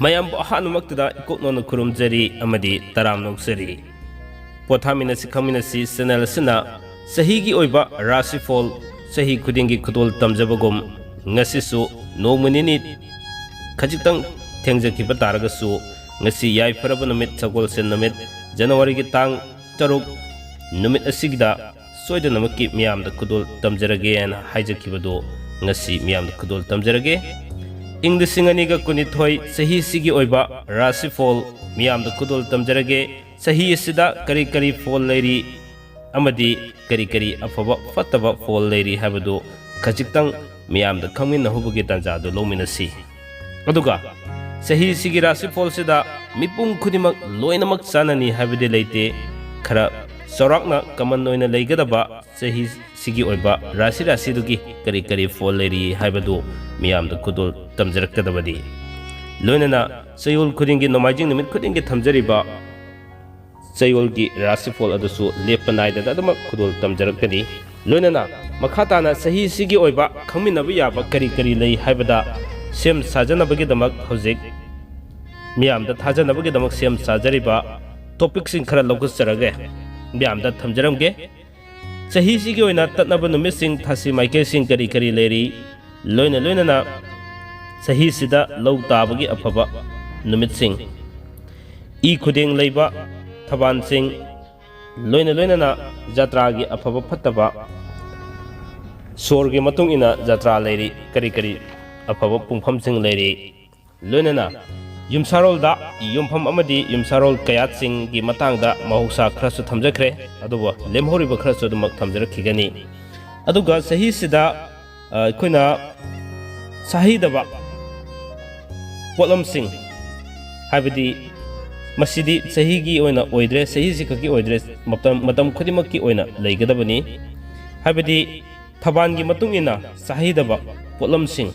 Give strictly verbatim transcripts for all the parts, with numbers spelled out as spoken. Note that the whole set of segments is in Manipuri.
ꯃꯌꯥꯝꯕꯨ ꯑꯍꯥꯟꯕꯃꯛꯇꯗ ꯏꯀꯣꯛ ꯅꯧꯅ ꯈꯨꯔꯨꯝꯖꯔꯤ ꯑꯃꯗꯤ ꯇꯔꯥꯝꯅ ꯑꯣꯛꯆꯔꯤ꯫ ꯄꯣꯊꯥꯃꯤꯟꯅꯁꯤ ꯈꯪꯃꯤꯟꯅꯁꯤ ꯆꯦꯅꯦꯜ ꯑꯁꯤꯅ ꯆꯍꯤꯒꯤ ꯑꯣꯏꯕ ꯔꯥꯁꯤꯐꯣꯜ ꯆꯍꯤ ꯈꯨꯗꯤꯡꯒꯤ ꯈꯨꯗꯣꯜ ꯇꯝꯖꯕꯒꯨꯝ ꯉꯁꯤꯁꯨ ꯅꯣꯡꯃ ꯅꯤꯅꯤ ꯈꯖꯤꯛꯇꯪ ꯊꯦꯡꯖꯈꯤꯕ ꯇꯥꯔꯒꯁꯨ ꯉꯁꯤ ꯌꯥꯏꯐꯔꯕ ꯅꯨꯃꯤꯠ ꯁꯒꯣꯜꯁꯦꯟ ꯅꯨꯃꯤꯠ ꯖꯅꯋꯥꯔꯤꯒꯤ ꯇꯥꯡ ꯇꯔꯨꯛ ꯅꯨꯃꯤꯠ ꯑꯁꯤꯒꯤꯗ ꯁꯣꯏꯗꯅꯃꯛꯀꯤ ꯃꯤꯌꯥꯝꯗ ꯈꯨꯗꯣꯜ ꯇꯝꯖꯔꯒꯦꯅ ꯍꯥꯏꯖꯈꯤꯕꯗꯨ ꯉꯁꯤ ꯃꯤꯌꯥꯝꯗ ꯈꯨꯗꯣꯜ ꯇꯝꯖꯔꯒꯦ꯫ ꯏꯪ ꯂꯤꯁꯤꯡ ꯑꯅꯤꯒ ꯀꯨꯟꯅꯤꯊꯣꯏ ꯆꯍꯤꯁꯤꯒꯤ ꯑꯣꯏꯕ ꯔꯥꯁꯤꯐꯣꯜ ꯃꯤꯌꯥꯝꯗ ꯈꯨꯗꯣꯜ ꯇꯝꯖꯔꯒꯦ꯫ ꯆꯍꯤ ꯑꯁꯤꯗ ꯀꯔꯤ ꯀꯔꯤ ꯐꯣꯜ ꯂꯩꯔꯤ ꯑꯃꯗꯤ ꯀꯔꯤ ꯀꯔꯤ ꯑꯐꯕ ꯐꯠꯇꯕ ꯐꯣꯜ ꯂꯩꯔꯤ ꯍꯥꯏꯕꯗꯨ ꯈꯖꯤꯛꯇꯪ ꯃꯤꯌꯥꯝꯗ ꯈꯪꯃꯤꯟꯅꯍꯧꯕꯒꯤ ꯇꯥꯟꯖꯥꯗꯨ ꯂꯧꯃꯤꯟꯅꯁꯤ꯫ ꯑꯗꯨꯒ ꯆꯍꯤꯁꯤꯒꯤ ꯔꯥꯁꯤꯐꯣꯜꯁꯤꯗ ꯃꯤꯄꯨꯝ ꯈꯨꯗꯤꯡꯃꯛ ꯂꯣꯏꯅꯃꯛ ꯆꯥꯟꯅꯅꯤ ꯍꯥꯏꯕꯗꯤ ꯂꯩꯇꯦ꯫ ꯈꯔ ꯆꯥꯎꯔꯥꯛꯅ ꯀꯃꯟ ꯑꯣꯏꯅ ꯂꯩꯒꯗꯕ ꯆꯍꯤꯁꯤꯒꯤ ꯑꯣꯏꯕ ꯔꯥꯁꯤ ꯔꯥꯁꯤꯗꯨꯒꯤ ꯀꯔꯤ ꯀꯔꯤ ꯐꯣꯜ ꯂꯩꯔꯤ ꯍꯥꯏꯕꯗꯨ ꯃꯤꯌꯥꯝꯗ ꯈꯨꯗꯣꯜ ꯇꯝꯖꯔꯛꯀꯗꯕꯅꯤ꯫ ꯂꯣꯏꯅꯅ ꯆꯌꯣꯜ ꯈꯨꯗꯤꯡꯒꯤ, ꯅꯣꯡꯃꯥꯏꯖꯤꯡ ꯅꯨꯃꯤꯠ ꯈꯨꯗꯤꯡꯒꯤ ꯊꯝꯖꯔꯤꯕ ꯆꯌꯣꯜꯒꯤ ꯔꯥꯁꯤꯐꯣꯜ ꯑꯗꯨꯁꯨ ꯂꯦꯞꯄ ꯅꯥꯏꯗꯅ ꯑꯗꯨꯃꯛ ꯈꯨꯗꯣꯜ ꯇꯝꯖꯔꯛꯀꯅꯤ꯫ ꯂꯣꯏꯅꯅ ꯃꯈꯥ ꯇꯥꯅ ꯆꯍꯤꯁꯤꯒꯤ ꯑꯣꯏꯕ ꯈꯪꯃꯤꯟꯅꯕ ꯌꯥꯕ ꯀꯔꯤ ꯀꯔꯤ ꯂꯩ ꯍꯥꯏꯕꯗ ꯁꯦꯝ ꯁꯥꯖꯅꯕꯒꯤꯗꯃꯛ ꯍꯧꯖꯤꯛ ꯃꯤꯌꯥꯝꯗ ꯊꯥꯖꯅꯕꯒꯤꯗꯃꯛ ꯁꯦꯝ ꯁꯥꯖꯔꯤꯕ ꯇꯣꯄꯤꯛꯁꯤꯡ ꯈꯔ ꯂꯧꯈꯠꯆꯔꯒꯦ, ꯃꯤꯌꯥꯝꯗ ꯊꯝꯖꯔꯝꯒꯦ꯫ ꯆꯍꯤꯁꯤꯒꯤ ꯑꯣꯏꯅ ꯇꯠꯅꯕ ꯅꯨꯃꯤꯠꯁꯤꯡ, ꯊꯥꯁꯤ ꯃꯥꯏꯀꯩꯁꯤꯡ ꯀꯔꯤ ꯀꯔꯤ ꯂꯩꯔꯤ, ꯂꯣꯏꯅ ꯂꯣꯏꯅꯅ ꯆꯍꯤꯁꯤꯗ ꯂꯧ ꯇꯥꯕꯒꯤ ꯑꯐꯕ ꯅꯨꯃꯤꯠꯁꯤꯡ, ꯏ ꯈꯨꯗꯦꯡ ꯂꯩꯕ ꯊꯕꯥꯟꯁꯤꯡ, ꯂꯣꯏꯅ ꯂꯣꯏꯅꯅ ꯖꯇ꯭ꯔꯥꯒꯤ ꯑꯐꯕ ꯐꯠꯇꯕ, ꯁꯣꯔꯒꯤ ꯃꯇꯨꯡ ꯏꯟꯅ ꯖꯇ꯭ꯔꯥ ꯂꯩꯔꯤ, ꯀꯔꯤ ꯀꯔꯤ ꯑꯐꯕ ꯄꯨꯡꯐꯝꯁꯤꯡ ꯂꯩꯔꯤ, ꯂꯣꯏꯅꯅ ꯌꯨꯝꯁꯥꯔꯣꯜꯗ ꯌꯨꯝꯐꯝ ꯑꯃꯗꯤ ꯌꯨꯝꯁꯥꯔꯣꯜ ꯀꯌꯥꯠꯁꯤꯡꯒꯤ ꯃꯇꯥꯡꯗ ꯃꯍꯧꯁꯥ ꯈꯔꯁꯨ ꯊꯝꯖꯈ꯭ꯔꯦ, ꯑꯗꯨꯕꯨ ꯂꯦꯝꯍꯧꯔꯤꯕ ꯈꯔꯁꯨ ꯑꯗꯨꯃꯛ ꯊꯝꯖꯔꯛꯈꯤꯒꯅꯤ꯫ ꯑꯗꯨꯒ ꯆꯍꯤꯁꯤꯗ, ꯑ, ꯑꯩꯈꯣꯏꯅ ꯆꯥꯍꯩꯗꯕ ꯄꯣꯠꯂꯝꯁꯤꯡ, ꯍꯥꯏꯕꯗꯤ ꯃꯁꯤꯗꯤ ꯆꯍꯤꯒꯤ ꯑꯣꯏꯅ ꯑꯣꯏꯗ꯭ꯔꯦ, ꯆꯍꯤꯁꯤ ꯈꯛꯀꯤ ꯑꯣꯏꯗ꯭ꯔꯦ, ꯃꯇꯝ, ꯃꯇꯝ ꯈꯨꯗꯤꯡꯃꯛꯀꯤ ꯑꯣꯏꯅ ꯂꯩꯒꯗꯕꯅꯤ꯫ ꯍꯥꯏꯕꯗꯤ ꯊꯕꯥꯟꯒꯤ ꯃꯇꯨꯡ ꯏꯟꯅ ꯆꯥꯍꯩꯗꯕ ꯄꯣꯠꯂꯝꯁꯤꯡ,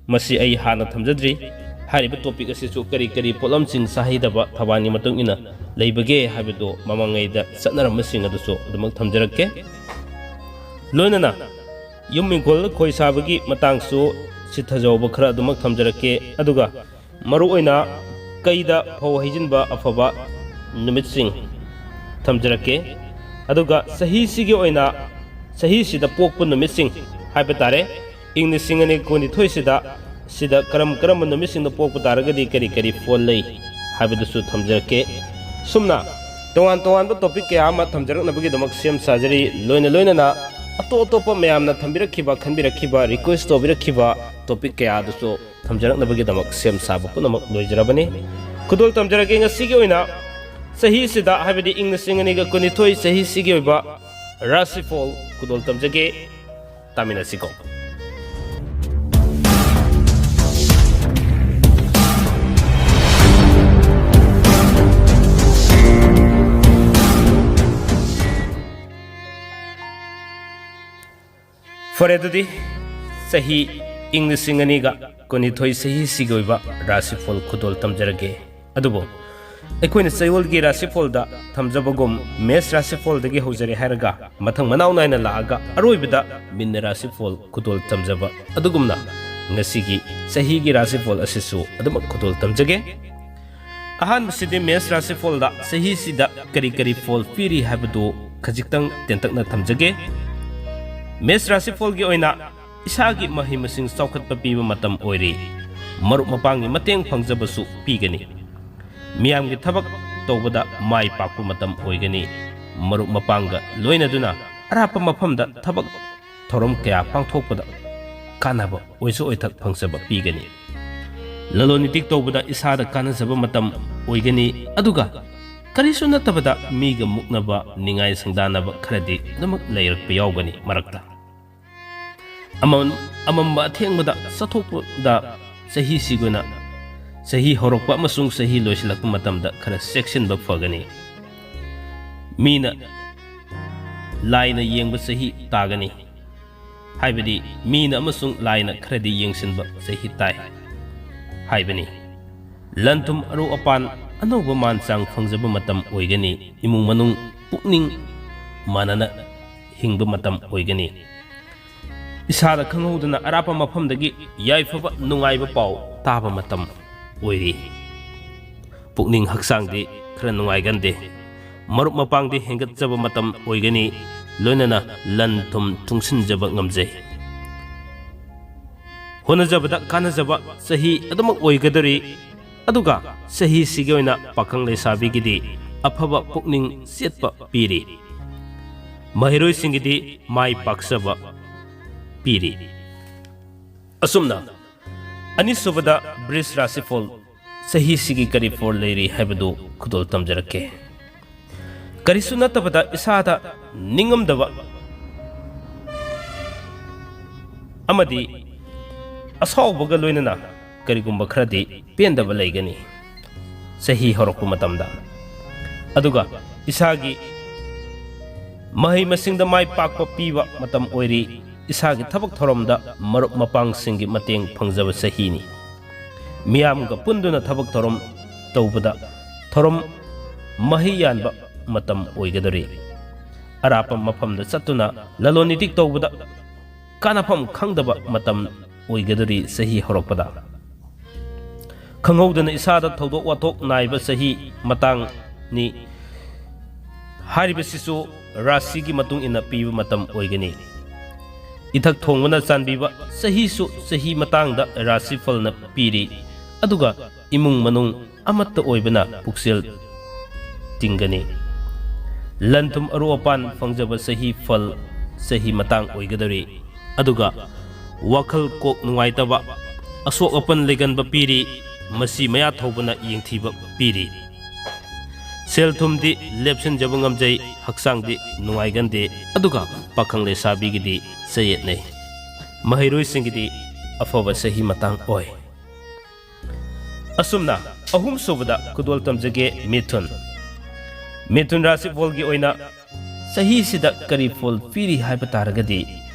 ꯃꯁꯤ ꯑꯩ ꯍꯥꯟꯅ ꯊꯝꯖꯗ꯭ꯔꯤ꯫ ꯍꯥꯏꯔꯤꯕ ꯇꯣꯄꯤꯛ ꯑꯁꯤꯁꯨ ꯀꯔꯤ ꯀꯔꯤ ꯄꯣꯠꯂꯝꯁꯤꯡ ꯆꯥꯍꯩꯗꯕ ꯊꯕꯥꯟꯒꯤ ꯃꯇꯨꯡ ꯏꯟꯅ ꯂꯩꯕꯒꯦ ꯍꯥꯏꯕꯗꯨ ꯃꯃꯥꯡꯉꯩꯗ ꯆꯠꯅꯔꯝꯕꯁꯤꯡ ꯑꯗꯨꯁꯨ ꯑꯗꯨꯃꯛ ꯊꯝꯖꯔꯛꯀꯦ꯫ ꯂꯣꯏꯅꯅ ꯌꯨꯝ ꯏꯪꯈꯣꯜꯗ ꯈꯣꯏ ꯁꯥꯕꯒꯤ ꯃꯇꯥꯡꯁꯨ ꯆꯤꯊꯖꯍꯧꯕ ꯈꯔ ꯑꯗꯨꯃꯛ ꯊꯝꯖꯔꯛꯀꯦ꯫ ꯑꯗꯨꯒ ꯃꯔꯨꯑꯣꯏꯅ ꯀꯩꯗ ꯐꯧ ꯍꯩꯖꯤꯟꯕ ꯑꯐꯕ ꯅꯨꯃꯤꯠꯁꯤꯡ ꯊꯝꯖꯔꯛꯀꯦ꯫ ꯑꯗꯨꯒ ꯆꯍꯤꯁꯤꯒꯤ ꯑꯣꯏꯅ ꯆꯍꯤꯁꯤꯗ ꯄꯣꯛꯄ ꯅꯨꯃꯤꯠꯁꯤꯡ ꯍꯥꯏꯕ ꯇꯥꯔꯦ, ꯏꯪ ꯂꯤꯁꯤꯡ ꯑꯅꯤ ꯀꯨꯟꯅꯤꯊꯣꯏꯁꯤꯗ ꯁꯤꯗ ꯀꯔꯝ ꯀꯔꯝꯕ ꯅꯨꯃꯤꯠꯁꯤꯡꯗ ꯄꯣꯛꯄ ꯇꯥꯔꯒꯗꯤ ꯀꯔꯤ ꯀꯔꯤ ꯐꯣꯜ ꯂꯩ ꯍꯥꯏꯕꯗꯨꯁꯨ ꯊꯝꯖꯔꯛꯀꯦ꯫ ꯁꯨꯝꯅ ꯇꯣꯉꯥꯟ ꯇꯣꯉꯥꯟꯕ ꯇꯣꯄꯤꯛ ꯀꯌꯥ ꯑꯃ ꯊꯝꯖꯔꯛꯅꯕꯒꯤꯗꯃꯛ ꯁꯦꯝ ꯁꯥꯖꯔꯤ꯫ ꯂꯣꯏꯅ ꯂꯣꯏꯅꯅ ꯑꯇꯣꯞ ꯑꯇꯣꯞꯄ ꯃꯌꯥꯝꯅ ꯊꯝꯕꯤꯔꯛꯈꯤꯕ, ꯈꯟꯕꯤꯔꯛꯈꯤꯕ, ꯔꯤꯀ꯭ꯋꯦꯁ ꯇꯧꯕꯤꯔꯛꯈꯤꯕ ꯇꯣꯄꯤꯛ ꯀꯌꯥ ꯑꯗꯨꯁꯨ ꯊꯝꯖꯔꯛꯅꯕꯒꯤꯗꯃꯛ ꯁꯦꯝ ꯁꯥꯕ ꯄꯨꯝꯅꯃꯛ ꯂꯣꯏꯖꯔꯕꯅꯤ꯫ ꯈꯨꯗꯣꯜ ꯇꯝꯖꯔꯒꯦ꯫ ꯉꯁꯤꯒꯤ ꯑꯣꯏꯅ ꯆꯍꯤꯁꯤꯗ, ꯍꯥꯏꯕꯗꯤ ꯏꯪ ꯂꯤꯁꯤꯡ ꯑꯅꯤꯒ ꯀꯨꯟꯅꯤꯊꯣꯏ ꯆꯍꯤꯁꯤꯒꯤ ꯑꯣꯏꯕ ꯔꯥꯁꯤꯐꯣꯜ ꯈꯨꯗꯣꯜ ꯇꯝꯖꯒꯦ꯫ ꯇꯥꯃꯤꯟꯅꯁꯤꯀꯣ꯫ ꯐꯔꯦ, ꯑꯗꯨꯗꯤ ꯆꯍꯤ ꯏꯪ ꯂꯤꯁꯤꯡ ꯑꯅꯤꯒ ꯀꯨꯟꯅꯤꯊꯣꯏ ꯆꯍꯤꯁꯤꯒꯤ ꯑꯣꯏꯕ ꯔꯥꯁꯤꯐꯣꯜ ꯈꯨꯗꯣꯜ ꯇꯝꯖꯔꯒꯦ꯫ ꯑꯗꯨꯕꯨ ꯑꯩꯈꯣꯏꯅ ꯆꯌꯣꯜꯒꯤ ꯔꯥꯁꯤꯐꯣꯜꯗ ꯊꯝꯖꯕꯒꯨꯝ, ꯃꯦꯁ ꯔꯥꯁꯤꯐꯣꯜꯗꯒꯤ ꯍꯧꯖꯔꯦ ꯍꯥꯏꯔꯒ ꯃꯊꯪ ꯃꯅꯥꯎ ꯅꯥꯏꯅ ꯂꯥꯛꯑꯒ ꯑꯔꯣꯏꯕꯗ ꯃꯤꯟꯅ ꯔꯥꯁꯤꯐꯣꯜ ꯈꯨꯗꯣꯜ ꯇꯝꯖꯕ ꯑꯗꯨꯒꯨꯝꯅ, ꯉꯁꯤꯒꯤ ꯆꯍꯤꯒꯤ ꯔꯥꯁꯤꯐꯣꯜ ꯑꯁꯤꯁꯨ ꯑꯗꯨꯃꯛ ꯈꯨꯗꯣꯜ ꯇꯝꯖꯒꯦ꯫ ꯑꯍꯥꯟꯕꯁꯤꯗꯤ ꯃꯦꯁ ꯔꯥꯁꯤꯐꯣꯜꯗ ꯆꯍꯤꯁꯤꯗ ꯀꯔꯤ ꯀꯔꯤ ꯐꯣꯜ ꯄꯤꯔꯤ ꯍꯥꯏꯕꯗꯨ ꯈꯖꯤꯛꯇꯪ ꯇꯦꯟꯇꯛꯅ ꯊꯝꯖꯒꯦ꯫ ꯃꯦꯁ ꯔꯥꯁꯤꯐꯣꯜꯒꯤ ꯑꯣꯏꯅ ꯏꯁꯥꯒꯤ ꯃꯍꯩ ꯃꯁꯤꯡ ꯆꯥꯎꯈꯠꯄ ꯄꯤꯕ ꯃꯇꯝ ꯑꯣꯏꯔꯤ꯫ ꯃꯔꯨꯞ ꯃꯄꯥꯡꯒꯤ ꯃꯇꯦꯡ ꯐꯪꯖꯕꯁꯨ ꯄꯤꯒꯅꯤ꯫ ꯃꯤꯌꯥꯝꯒꯤ ꯊꯕꯛ ꯇꯧꯕꯗ ꯃꯥꯏ ꯄꯥꯛꯄ ꯃꯇꯝ ꯑꯣꯏꯒꯅꯤ꯫ ꯃꯔꯨꯞ ꯃꯄꯥꯡꯒ ꯂꯣꯏꯅꯗꯨꯅ ꯑꯔꯥꯞꯄ ꯃꯐꯝꯗ ꯊꯕꯛ ꯊꯧꯔꯝ ꯀꯌꯥ ꯄꯥꯡꯊꯣꯛꯄꯗ ꯀꯥꯟꯅꯕ, ꯑꯣꯏꯁꯨ ꯑꯣꯏꯊꯛ ꯐꯪꯖꯕ ꯄꯤꯒꯅꯤ꯫ ꯂꯂꯣꯟ ꯏꯇꯤꯛ ꯇꯧꯕꯗ ꯏꯁꯥꯗ ꯀꯥꯟꯅꯖꯕ ꯃꯇꯝ ꯑꯣꯏꯒꯅꯤ, ꯑꯗꯨꯒ ꯀꯔꯤꯁꯨ ꯅꯠꯇꯕꯗ ꯃꯤꯒ ꯃꯨꯛꯅꯕ, ꯅꯤꯡꯉꯥꯏ ꯁꯪꯗꯥꯅꯕ ꯈꯔꯗꯤ ꯑꯗꯨꯃꯛ ꯂꯩꯔꯛꯄ ꯌꯥꯎꯒꯅꯤ ꯃꯔꯛꯇ꯫ ꯑꯃꯝ-, ꯑꯃꯝꯕ ꯑꯊꯦꯡꯕꯗ ꯆꯠꯊꯣꯛꯄꯗ ꯆꯍꯤꯁꯤꯒꯨꯅ ꯆꯍꯤ ꯍꯧꯔꯛꯄ ꯑꯃꯁꯨꯡ ꯆꯍꯤ ꯂꯣꯏꯁꯤꯜꯂꯛꯄ ꯃꯇꯝꯗ ꯈꯔ ꯆꯦꯛꯁꯤꯟꯕ ꯐꯒꯅꯤ꯫ ꯃꯤꯅ ꯂꯥꯏꯅ ꯌꯦꯡꯕ ꯆꯍꯤ ꯇꯥꯒꯅꯤ꯫ ꯍꯥꯏꯕꯗꯤ ꯃꯤꯅ ꯑꯃꯁꯨꯡ ꯂꯥꯏꯅ ꯈꯔꯗꯤ ꯌꯦꯡꯁꯤꯟꯕ ꯆꯍꯤ ꯇꯥꯏ ꯍꯥꯏꯕꯅꯤ꯫ ꯂꯟ ꯊꯨꯝ ꯑꯔꯨ ꯑꯄꯥꯟ ꯑꯅꯧꯕ ꯃꯥꯟ ꯆꯥꯡ ꯐꯪꯖꯕ ꯃꯇꯝ ꯑꯣꯏꯒꯅꯤ꯫ ꯏꯃꯨꯡ ꯃꯅꯨꯡ ꯄꯨꯛꯅꯤꯡ ꯃꯥꯟꯅꯅ ꯍꯤꯡꯕ ꯃꯇꯝ ꯑꯣꯏꯒꯅꯤ꯫ ꯏꯁꯥꯗ ꯈꯪꯍꯧꯗꯅ ꯑꯔꯥꯞꯄ ꯃꯐꯝꯗꯒꯤ ꯌꯥꯏꯐꯕ ꯅꯨꯡꯉꯥꯏꯕ ꯄꯥꯎ ꯇꯥꯕ ꯃꯇꯝ ꯑꯣꯏꯔꯤ꯫ ꯄꯨꯛꯅꯤꯡ ꯍꯛꯆꯥꯡꯗꯤ ꯈꯔ ꯅꯨꯡꯉꯥꯏꯒꯟꯗꯦ꯫ ꯃꯔꯨꯞ ꯃꯄꯥꯡꯗꯤ ꯍꯦꯟꯒꯠꯆꯕ ꯃꯇꯝ ꯑꯣꯏꯒꯅꯤ, ꯂꯣꯏꯅꯅ ꯂꯟ ꯊꯨꯝ ꯇꯨꯡꯁꯤꯟꯖꯕ ꯉꯝꯖꯩ꯫ ꯍꯣꯠꯅꯖꯕꯗ ꯀꯥꯟꯅꯖꯕ ꯆꯍꯤ ꯑꯗꯨꯃꯛ ꯑꯣꯏꯒꯗꯧꯔꯤ꯫ ꯑꯗꯨꯒ ꯆꯍꯤꯁꯤꯒꯤ ꯑꯣꯏꯅ ꯄꯥꯈꯪ ꯂꯩꯁꯥꯕꯤꯒꯤꯗꯤ ꯑꯐꯕ ꯄꯨꯛꯅꯤꯡ ꯆꯦꯠꯄ ꯄꯤꯔꯤ꯫ ꯃꯍꯩꯔꯣꯏꯁꯤꯡꯒꯤꯗꯤ ꯃꯥꯏ ꯄꯥꯛꯆꯕ ꯄꯤꯔꯤ꯫ ꯑꯁꯨꯝꯅ ꯑꯅꯤꯁꯨꯕꯗ ꯕ꯭ꯔꯤꯖ ꯔꯥꯁꯤꯐꯣꯜ ꯆꯍꯤꯁꯤꯒꯤ ꯀꯔꯤ ꯐꯣꯜ ꯂꯩꯔꯤ ꯍꯥꯏꯕꯗꯨ ꯈꯨꯗꯣꯜ ꯇꯝꯖꯔꯛꯀꯦ꯫ ꯀꯔꯤꯁꯨ ꯅꯠꯇꯕꯗ ꯏꯁꯥꯗ ꯅꯤꯡꯉꯝꯗꯕ ꯑꯃꯗꯤ ꯑꯁꯥꯎꯕꯒ ꯂꯣꯏꯅꯅ ꯀꯔꯤꯒꯨꯝꯕ ꯈꯔꯗꯤ ꯄꯦꯟꯗꯕ ꯂꯩꯒꯅꯤ ꯆꯍꯤ ꯍꯧꯔꯛꯄ ꯃꯇꯝꯗ꯫ ꯑꯗꯨꯒ ꯏꯁꯥꯒꯤ ꯃꯍꯩ ꯃꯁꯤꯡꯗ ꯃꯥꯏ ꯄꯥꯛꯄ ꯄꯤꯕ ꯃꯇꯝ ꯑꯣꯏꯔꯤ꯫ ꯏꯁꯥꯒꯤ ꯊꯕꯛ ꯊꯧꯔꯝꯗ ꯃꯔꯨꯞ ꯃꯄꯥꯡꯁꯤꯡꯒꯤ ꯃꯇꯦꯡ ꯐꯪꯖꯕ ꯆꯍꯤꯅꯤ꯫ ꯃꯤꯌꯥꯝꯒ ꯄꯨꯟꯗꯨꯅ ꯊꯕꯛ ꯊꯧꯔꯝ ꯇꯧꯕꯗ ꯊꯧꯔꯝ ꯃꯍꯩ ꯌꯥꯟꯕ ꯃꯇꯝ ꯑꯣꯏꯒꯗꯧꯔꯤ꯫ ꯑꯔꯥꯞꯄ ꯃꯐꯝꯗ ꯆꯠꯇꯨꯅ ꯂꯂꯣꯟ ꯏꯇꯤꯛ ꯇꯧꯕꯗ ꯀꯥꯟꯅꯐꯝ ꯈꯪꯗꯕ ꯃꯇꯝ ꯑꯣꯏꯒꯗꯧꯔꯤ꯫ ꯆꯍꯤ ꯍꯧꯔꯛꯄꯗ ꯈꯪꯍꯧꯗꯅ ꯏꯁꯥꯗ ꯊꯧꯗꯣꯛ ꯋꯥꯊꯣꯛ ꯅꯥꯏꯕ ꯆꯍꯤ ꯃꯇꯥꯡꯅꯤ꯫ ꯍꯥꯏꯔꯤꯕꯁꯤꯁꯨ ꯔꯥꯁꯤꯒꯤ ꯃꯇꯨꯡ ꯏꯟꯅ ꯄꯤꯕ ꯃꯇꯝ ꯑꯣꯏꯒꯅꯤ꯫ ꯏꯊꯛ ꯊꯣꯡꯕꯅ ꯆꯥꯟꯕꯤꯕ ꯆꯍꯤꯁꯨ ꯆꯍꯤ ꯃꯇꯥꯡꯗ ꯔꯥꯁꯤ ꯐꯜꯅ ꯄꯤꯔꯤ꯫ ꯑꯗꯨꯒ ꯏꯃꯨꯡ ꯃꯅꯨꯡ ꯑꯃꯠꯇ ꯑꯣꯏꯕꯅ ꯄꯨꯛꯆꯦꯜ ꯇꯤꯡꯒꯅꯤ꯫ ꯂꯟ ꯊꯨꯝ ꯑꯔꯨ ꯑꯄꯥꯟ ꯐꯪꯖꯕ ꯆꯍꯤ ꯐꯜ ꯆꯍꯤ ꯃꯇꯥꯡ ꯑꯣꯏꯒꯗꯧꯔꯤ꯫ ꯑꯗꯨꯒ ꯋꯥꯈꯜ ꯀꯣꯛ ꯅꯨꯡꯉꯥꯏꯇꯕ, ꯑꯁꯣꯛ ꯑꯄꯟ ꯂꯩꯒꯟꯕ ꯄꯤꯔꯤ꯫ ꯃꯁꯤ ꯃꯌꯥ ꯊꯧꯕꯅ ꯌꯦꯡꯊꯤꯕ ꯄꯤꯔꯤ꯫ ꯁꯦꯜ ꯊꯨꯝꯗꯤ ꯂꯦꯞꯁꯤꯟꯖꯕ ꯉꯝꯖꯩ, ꯍꯛꯆꯥꯡꯗꯤ ꯅꯨꯡꯉꯥꯏꯒꯟꯗꯦ꯫ ꯑꯗꯨꯒ ꯄꯥꯈꯪ ꯂꯩꯁꯥꯕꯤꯒꯤꯗꯤ ꯆꯌꯦꯠꯅꯩ꯫ ꯃꯍꯩꯔꯣꯏꯁꯤꯡꯒꯤꯗꯤ ꯑꯐꯕ ꯆꯍꯤ ꯃꯇꯥꯡ ꯑꯣꯏ꯫ ꯑꯁꯨꯝꯅ ꯑꯍꯨꯝꯁꯨꯕꯗ ꯈꯨꯗꯣꯜ ꯇꯝꯖꯒꯦ ꯃꯤꯊꯨꯟ꯫ ꯃꯤꯊꯨꯟ ꯔꯥꯁꯤꯐꯣꯜꯒꯤ ꯑꯣꯏꯅ ꯆꯍꯤꯁꯤꯗ ꯀꯔꯤ ꯐꯣꯜ ꯄꯤꯔꯤ ꯍꯥꯏꯕ ꯇꯥꯔꯒꯗꯤ,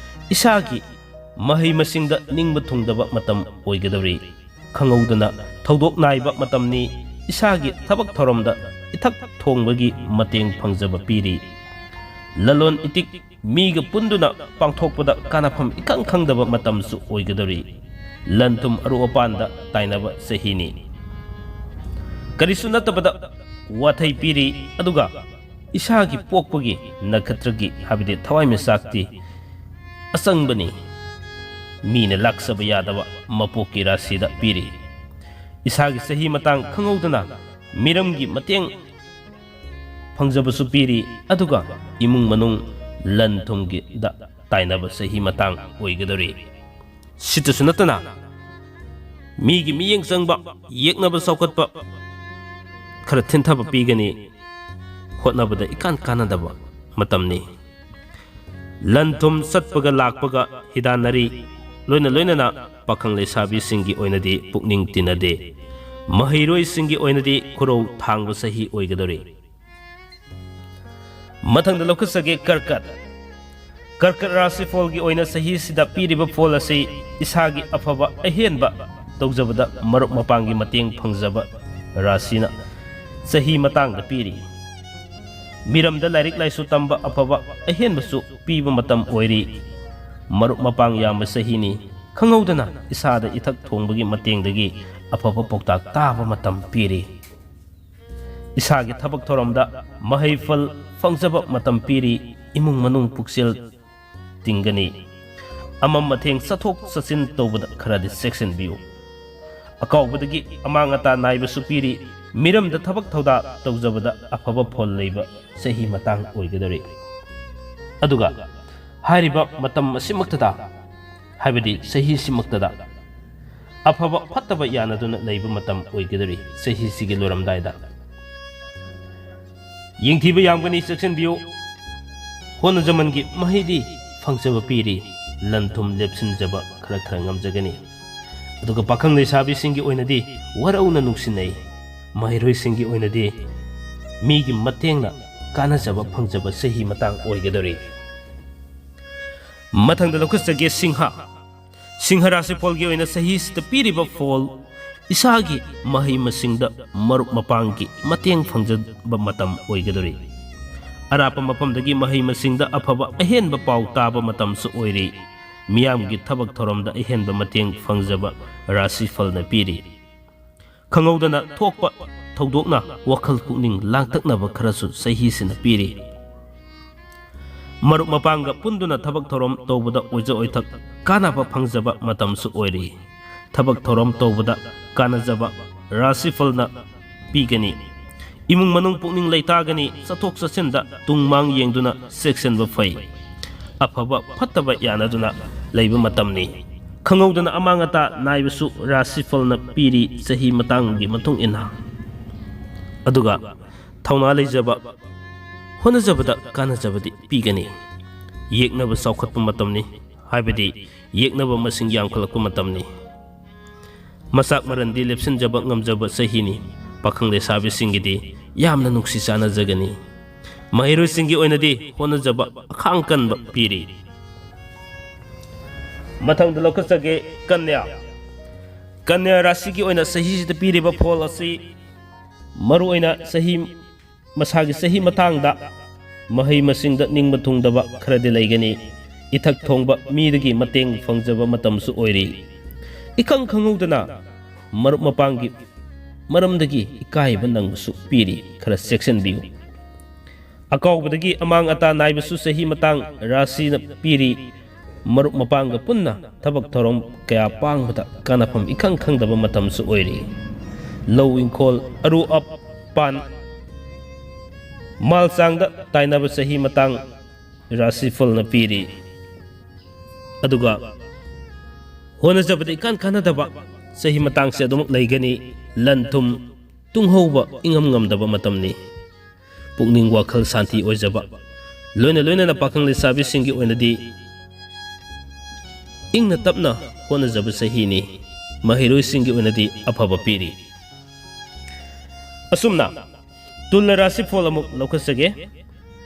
ꯏꯁꯥꯒꯤ ꯃꯍꯩ ꯃꯁꯤꯡꯗ ꯅꯤꯡꯕ ꯊꯨꯡꯗꯕ ꯃꯇꯝ ꯑꯣꯏꯒꯗꯧꯔꯤ꯫ ꯈꯪꯍꯧꯗꯅ ꯊꯧꯗꯣꯛ ꯅꯥꯏꯕ ꯃꯇꯝꯅꯤ꯫ ꯏꯁꯥꯒꯤ ꯊꯕꯛ ꯊꯧꯔꯝꯗ ꯏꯊꯛ ꯊꯣꯡꯕꯒꯤ ꯃꯇꯦꯡ ꯐꯪꯖꯕ ꯄꯤꯔꯤ꯫ ꯂꯂꯣꯟ ꯏꯇꯤꯛ ꯃꯤꯒ ꯄꯨꯟꯗꯨꯅ ꯄꯥꯡꯊꯣꯛꯄꯗ ꯀꯥꯟꯅꯐꯝ ꯏꯈꯪ ꯈꯪꯗꯕ ꯃꯇꯝꯁꯨ ꯑꯣꯏꯒꯗꯧꯔꯤ꯫ ꯂꯟ ꯊꯨꯝ ꯑꯔꯨ ꯑꯄꯥꯟꯗ ꯇꯥꯏꯅꯕ ꯆꯍꯤꯅꯤ꯫ ꯀꯔꯤꯁꯨ ꯅꯠꯇꯕꯗ ꯋꯥꯊꯩ ꯄꯤꯔꯤ, ꯑꯗꯨꯒ ꯏꯁꯥꯒꯤ ꯄꯣꯛꯄꯒꯤ ꯅꯈꯇ꯭ꯔꯒꯤ, ꯍꯥꯏꯕꯗꯤ ꯊꯋꯥꯏꯃꯤꯆꯥꯛꯇꯤ ꯑꯆꯪꯕꯅꯤ, ꯃꯤꯅ ꯂꯥꯛꯆꯕ ꯌꯥꯗꯕ ꯃꯄꯣꯛꯀꯤ ꯔꯥꯁꯤꯗ ꯄꯤꯔꯤ꯫ ꯏꯁꯥꯒꯤ ꯆꯍꯤ ꯃꯇꯥꯡ ꯈꯪꯍꯧꯗꯅ ꯃꯤꯔꯝꯒꯤ ꯃꯇꯦꯡ ꯐꯪꯖꯕꯁꯨ ꯄꯤꯔꯤ, ꯑꯗꯨꯒ ꯏꯃꯨꯡ ꯃꯅꯨꯡ ꯂꯟ ꯊꯨꯝꯒꯤꯗ ꯇꯥꯏꯅꯕ ꯆꯍꯤ ꯃꯇꯥꯡ ꯑꯣꯏꯒꯗꯧꯔꯤ꯫ ꯁꯤꯇꯁꯨ ꯅꯠꯇꯅ ꯃꯤꯒꯤ ꯃꯤꯠꯌꯦꯡ ꯆꯪꯕ, ꯌꯦꯛꯅꯕ ꯆꯥꯎꯈꯠꯄ ꯈꯔ ꯊꯤꯟꯊꯕ ꯄꯤꯒꯅꯤ, ꯍꯣꯠꯅꯕꯗ ꯏꯀꯥꯟ ꯀꯥꯟꯅꯗꯕ ꯃꯇꯝꯅꯤ꯫ ꯂꯟ ꯊꯨꯝ ꯆꯠꯄꯒ ꯂꯥꯛꯄꯒ ꯍꯤꯗꯥꯟꯅꯔꯤ, ꯂꯣꯏꯅ ꯂꯣꯏꯅꯅ ꯄꯥꯈꯪ ꯂꯩꯁꯥꯕꯤꯁꯤꯡꯒꯤ ꯑꯣꯏꯅꯗꯤ ꯄꯨꯛꯅꯤꯡ ꯇꯤꯟꯅꯗꯦ, ꯃꯍꯩꯔꯣꯏꯁꯤꯡꯒꯤ ꯑꯣꯏꯅꯗꯤ ꯈꯨꯔꯧ ꯊꯥꯡꯕ ꯆꯍꯤ ꯑꯣꯏꯒꯗꯧꯔꯤ꯫ ꯃꯊꯪꯗ ꯂꯧꯈꯠꯆꯒꯦ ꯀꯔꯀꯠ꯫ ꯀꯔꯀꯠ ꯔꯥꯁꯤꯐꯣꯜꯒꯤ ꯑꯣꯏꯅ ꯆꯍꯤꯁꯤꯗ ꯄꯤꯔꯤꯕ ꯐꯣꯜ ꯑꯁꯤ ꯏꯁꯥꯒꯤ ꯑꯐꯕ ꯑꯍꯦꯟꯕ ꯇꯧꯖꯕꯗ ꯃꯔꯨꯞ ꯃꯄꯥꯡꯒꯤ ꯃꯇꯦꯡ ꯐꯪꯖꯕ ꯔꯥꯁꯤꯅ ꯆꯍꯤ ꯃꯇꯥꯡꯗ ꯄꯤꯔꯤ꯫ ꯃꯤꯔꯝꯗ ꯂꯥꯏꯔꯤꯛ ꯂꯥꯏꯁꯨ ꯇꯝꯕ ꯑꯐꯕ ꯑꯍꯦꯟꯕꯁꯨ ꯄꯤꯕ ꯃꯇꯝ ꯑꯣꯏꯔꯤ꯫ ꯃꯔꯨꯞ ꯃꯄꯥꯡ ꯌꯥꯝꯕ ꯆꯍꯤꯅꯤ꯫ ꯈꯪꯍꯧꯗꯅ ꯏꯁꯥꯗ ꯏꯊꯛ ꯊꯣꯡꯕꯒꯤ ꯃꯇꯦꯡꯗꯒꯤ ꯑꯐꯕ ꯄꯥꯎꯇꯥꯛ ꯇꯥꯕ ꯃꯇꯝ ꯄꯤꯔꯤ꯫ ꯏꯁꯥꯒꯤ ꯊꯕꯛ ꯊꯧꯔꯝꯗ ꯃꯍꯩ ꯐꯜ ꯐꯪꯖꯕ ꯃꯇꯝ ꯄꯤꯔꯤ꯫ ꯏꯃꯨꯡ ꯃꯅꯨꯡ ꯄꯨꯛꯆꯦꯜ ꯇꯤꯡꯒꯅꯤ꯫ ꯑꯃꯝ ꯑꯊꯦꯡ ꯆꯠꯊꯣꯛ ꯆꯠꯁꯤꯟ ꯇꯧꯕꯗ ꯈꯔꯗꯤ ꯆꯦꯛꯁꯤꯟꯕꯤꯌꯨ꯫ ꯑꯀꯥꯎꯕꯗꯒꯤ ꯑꯃꯥꯡ ꯑꯇꯥ ꯅꯥꯏꯕꯁꯨ ꯄꯤꯔꯤ꯫ ꯃꯤꯔꯝꯗ ꯊꯕꯛ ꯊꯧꯗꯥ ꯇꯧꯖꯕꯗ ꯑꯐꯕ ꯐꯣꯜ ꯂꯩꯕ ꯆꯍꯤ ꯃꯇꯥꯡ ꯑꯣꯏꯒꯗꯧꯔꯤ꯫ ꯑꯗꯨꯒ ꯍꯥꯏꯔꯤꯕ ꯃꯇꯝ ꯑꯁꯤꯃꯛꯇꯗ, ꯍꯥꯏꯕꯗꯤ ꯆꯍꯤꯁꯤꯃꯛꯇꯗ, ꯑꯐꯕ ꯐꯠꯇꯕ ꯌꯥꯅꯗꯨꯅ ꯂꯩꯕ ꯃꯇꯝ ꯑꯣꯏꯒꯗꯧꯔꯤ꯫ ꯆꯍꯤꯁꯤꯒꯤ ꯂꯣꯏꯔꯝꯗꯥꯏꯗ ꯌꯦꯡꯊꯤꯕ ꯌꯥꯝꯒꯅꯤ, ꯆꯦꯛꯁꯤꯟꯕꯤꯌꯨ꯫ ꯍꯣꯠꯅꯖꯃꯟꯒꯤ ꯃꯍꯩꯗꯤ ꯐꯪꯖꯕ ꯄꯤꯔꯤ꯫ ꯂꯟ ꯊꯨꯝ ꯂꯦꯞꯁꯤꯟꯖꯕ ꯈꯔ ꯈꯔ ꯉꯝꯖꯒꯅꯤ꯫ ꯑꯗꯨꯒ ꯄꯥꯈꯪ ꯂꯩꯁꯥꯕꯤꯁꯤꯡꯒꯤ ꯑꯣꯏꯅꯗꯤ ꯋꯥꯔꯧꯅ ꯅꯨꯡꯁꯤꯅꯩ꯫ ꯃꯍꯩꯔꯣꯏꯁꯤꯡꯒꯤ ꯑꯣꯏꯅꯗꯤ ꯃꯤꯒꯤ ꯃꯇꯦꯡꯅ ꯀꯥꯟꯅꯖꯕ ꯐꯪꯖꯕ ꯆꯍꯤ ꯃꯇꯥꯡ ꯑꯣꯏꯒꯗꯧꯔꯤ꯫ ꯃꯊꯪꯗ ꯂꯧꯈꯠꯆꯒꯦ ꯁꯤꯡꯍ꯫ ꯁꯤꯡꯍ ꯔꯥꯁꯤꯐꯣꯜꯒꯤ ꯑꯣꯏꯅ ꯆꯍꯤꯁꯤꯗ ꯄꯤꯔꯤꯕ ꯐꯣꯜ, ꯏꯁꯥꯒꯤ ꯃꯍꯩ ꯃꯁꯤꯡꯗ ꯃꯔꯨꯞ ꯃꯄꯥꯡꯒꯤ ꯃꯇꯦꯡ ꯐꯪꯖꯕ ꯃꯇꯝ ꯑꯣꯏꯒꯗꯧꯔꯤ꯫ ꯑꯔꯥꯞꯄ ꯃꯐꯝꯗꯒꯤ ꯃꯍꯩ ꯃꯁꯤꯡꯗ ꯑꯐꯕ ꯑꯍꯦꯟꯕ ꯄꯥꯎ ꯇꯥꯕ ꯃꯇꯝꯁꯨ ꯑꯣꯏꯔꯤ꯫ ꯃꯤꯌꯥꯝꯒꯤ ꯊꯕꯛ ꯊꯧꯔꯝꯗ ꯑꯍꯦꯟꯕ ꯃꯇꯦꯡ ꯐꯪꯖꯕ ꯔꯥꯁꯤꯐꯜꯅ ꯄꯤꯔꯤ꯫ ꯈꯪꯍꯧꯗꯅ ꯊꯣꯛꯄ ꯊꯧꯗꯣꯛꯅ ꯋꯥꯈꯜ ꯄꯨꯛꯅꯤꯡ ꯂꯥꯡꯇꯛꯅꯕ ꯈꯔꯁꯨ ꯆꯍꯤꯁꯤꯅ ꯄꯤꯔꯤ꯫ ꯃꯔꯨꯞ ꯃꯄꯥꯡꯒ ꯄꯨꯟꯗꯨꯅ ꯊꯕꯛ ꯊꯧꯔꯝ ꯇꯧꯕꯗ ꯑꯣꯏꯖ ꯑꯣꯏꯊꯛ ꯀꯥꯟꯅꯕ ꯐꯪꯖꯕ ꯃꯇꯝꯁꯨ ꯑꯣꯏꯔꯤ꯫ ꯊꯕꯛ ꯊꯧꯔꯝ ꯇꯧꯕꯗ ꯀꯥꯟꯅꯖꯕ ꯔꯥꯁꯤꯐꯜꯅ ꯄꯤꯒꯅꯤ꯫ ꯏꯃꯨꯡ ꯃꯅꯨꯡ ꯄꯨꯛꯅꯤꯡ ꯂꯩꯇꯥꯒꯅꯤ꯫ ꯆꯠꯊꯣꯛ ꯆꯠꯁꯤꯟꯗ ꯇꯨꯡ ꯃꯥꯡ ꯌꯦꯡꯗꯨꯅ ꯆꯦꯛꯁꯤꯟꯕ ꯐꯩ꯫ ꯑꯐꯕ ꯐꯠꯇꯕ ꯌꯥꯅꯗꯨꯅ ꯂꯩꯕ ꯃꯇꯝꯅꯤ꯫ ꯈꯪꯍꯧꯗꯅ ꯑꯃꯥꯡ ꯑꯇꯥ ꯅꯥꯏꯕꯁꯨ ꯔꯥꯁꯤꯐꯜꯅ ꯄꯤꯔꯤ꯫ ꯆꯍꯤ ꯃꯇꯥꯡꯒꯤ ꯃꯇꯨꯡ ꯏꯟꯅ ꯑꯗꯨꯒ ꯊꯧꯅꯥ ꯂꯩꯖꯕ, ꯍꯣꯠꯅꯖꯕꯗ ꯀꯥꯟꯅꯖꯕꯗꯤ ꯄꯤꯒꯅꯤ꯫ ꯌꯦꯛꯅꯕ ꯆꯥꯎꯈꯠꯄ ꯃꯇꯝꯅꯤ, ꯍꯥꯏꯕꯗꯤ ꯌꯦꯛꯅꯕ ꯃꯁꯤꯡ ꯌꯥꯝꯈꯠꯂꯛꯄ ꯃꯇꯝꯅꯤ꯫ ꯃꯆꯥꯛ ꯃꯔꯟꯗꯤ ꯂꯦꯞꯁꯤꯟꯖꯕ ꯉꯝꯖꯕ ꯆꯍꯤꯅꯤ꯫ ꯄꯥꯈꯪ ꯂꯩꯁꯥꯕꯤꯁꯤꯡꯒꯤꯗꯤ ꯌꯥꯝꯅ ꯅꯨꯡꯁꯤ ꯆꯥꯟꯅꯖꯒꯅꯤ꯫ ꯃꯍꯩꯔꯣꯏꯁꯤꯡꯒꯤ ꯑꯣꯏꯅꯗꯤ ꯍꯣꯠꯅꯖꯕ ꯑꯈꯥꯡ ꯀꯟꯕ ꯄꯤꯔꯤ꯫ ꯃꯊꯪꯗ ꯂꯧꯈꯠꯆꯒꯦ, ꯀꯟꯌꯥ꯫ ꯀꯟꯌꯥ ꯔꯥꯁꯤꯒꯤ ꯑꯣꯏꯅ ꯆꯍꯤꯁꯤꯗ ꯄꯤꯔꯤꯕ ꯐꯣꯜ ꯑꯁꯤ ꯃꯔꯨꯑꯣꯏꯅ ꯆꯍꯤ, ꯃꯁꯥꯒꯤ ꯆꯍꯤ ꯃꯇꯥꯡꯗ ꯃꯍꯩ ꯃꯁꯤꯡꯗ ꯅꯤꯡꯕ ꯊꯨꯡꯗꯕ ꯈꯔꯗꯤ ꯂꯩꯒꯅꯤ꯫ ꯏꯊꯛ ꯊꯣꯡꯕ ꯃꯤꯗꯒꯤ ꯃꯇꯦꯡ ꯐꯪꯖꯕ ꯃꯇꯝꯁꯨ ꯑꯣꯏꯔꯤ꯫ ꯏꯈꯪ ꯈꯪꯍꯧꯗꯅ ꯃꯔꯨꯞ ꯃꯄꯥꯡꯒꯤ ꯃꯔꯝꯗꯒꯤ ꯏꯀꯥꯏꯕ ꯅꯪꯕꯁꯨ ꯄꯤꯔꯤ꯫ ꯈꯔ ꯆꯦꯛꯁꯤꯟꯕꯤꯌꯨ꯫ ꯑꯀꯥꯎꯕꯗꯒꯤ ꯑꯃꯥꯡ ꯑꯇꯥ ꯅꯥꯏꯕꯁꯨ ꯆꯍꯤ ꯃꯇꯥꯡ ꯔꯥꯁꯤꯅ ꯄꯤꯔꯤ꯫ ꯃꯔꯨꯞ ꯃꯄꯥꯡꯒ ꯄꯨꯟꯅ ꯊꯕꯛ ꯊꯧꯔꯝ ꯀꯌꯥ ꯄꯥꯡꯕꯗ ꯀꯥꯟꯅꯐꯝ ꯏꯈꯪ ꯈꯪꯗꯕ ꯃꯇꯝꯁꯨ ꯑꯣꯏꯔꯤ꯫ ꯂꯧ ꯏꯪꯈꯣꯜ, ꯑꯔꯨ ꯑꯄꯥꯟ, ꯃꯥꯜ ꯆꯥꯡꯗ ꯇꯥꯏꯅꯕ ꯆꯍꯤ ꯃꯇꯥꯡ ꯔꯥꯁꯤꯐꯜꯅ ꯄꯤꯔꯤ꯫ ꯑꯗꯨꯒ ꯍꯣꯠꯅꯖꯕꯗ ꯏꯀꯥꯟ ꯀꯥꯟꯅꯗꯕ ꯆꯍꯤ ꯃꯇꯥꯡꯁꯦ ꯑꯗꯨꯃꯛ ꯂꯩꯒꯅꯤ꯫ ꯂꯟ ꯊꯨꯝ ꯇꯨꯡꯍꯧꯕ ꯏꯉꯝ ꯉꯝꯗꯕ ꯃꯇꯝꯅꯤ꯫ ꯄꯨꯛꯅꯤꯡ ꯋꯥꯈꯜ ꯁꯥꯟꯇꯤ ꯑꯣꯏꯖꯕ, ꯂꯣꯏꯅ ꯂꯣꯏꯅꯅ ꯄꯥꯈꯪ ꯂꯩꯁꯥꯕꯤꯁꯤꯡꯒꯤ ꯑꯣꯏꯅꯗꯤ ꯏꯪꯅ ꯇꯞꯅ ꯍꯣꯠꯅꯖꯕ ꯆꯍꯤꯅꯤ꯫ ꯃꯍꯩꯔꯣꯏꯁꯤꯡꯒꯤ ꯑꯣꯏꯅꯗꯤ ꯑꯐꯕ ꯄꯤꯔꯤ꯫ ꯑꯁꯨꯝꯅ ꯇꯨꯂ ꯔꯥꯁꯤꯐꯣꯜ ꯑꯃꯨꯛ ꯂꯧꯈꯠꯆꯒꯦ꯫